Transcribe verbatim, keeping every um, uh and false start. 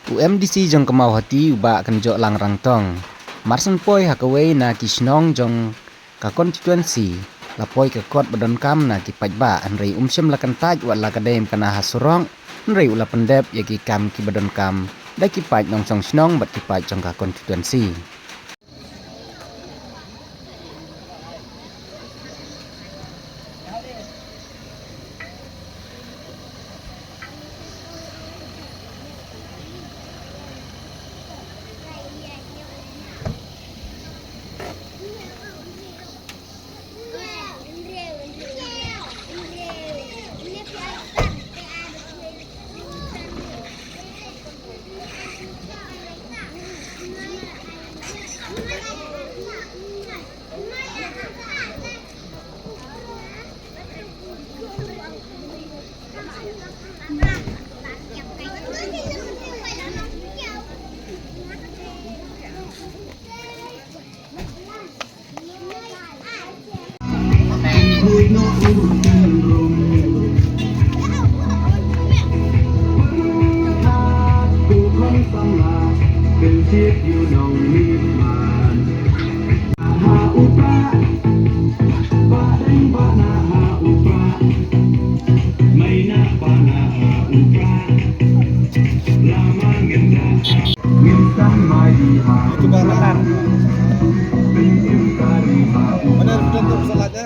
U M D C jong ka Mawhati u Bah Kynjohlang Rangtong, mar shen poi ha kawei na ki shnong jong ka constituency, la poi ka kot ba donkam na ki paidbah, hynrei um shym la kyntait wat la ka dei em kana ha surok, hynrei u la pyndep ïa ki kam kiba donkam da ki paid nongshong shnong bad ki paid jong ka constituency. Mana ada foto tu, salah je.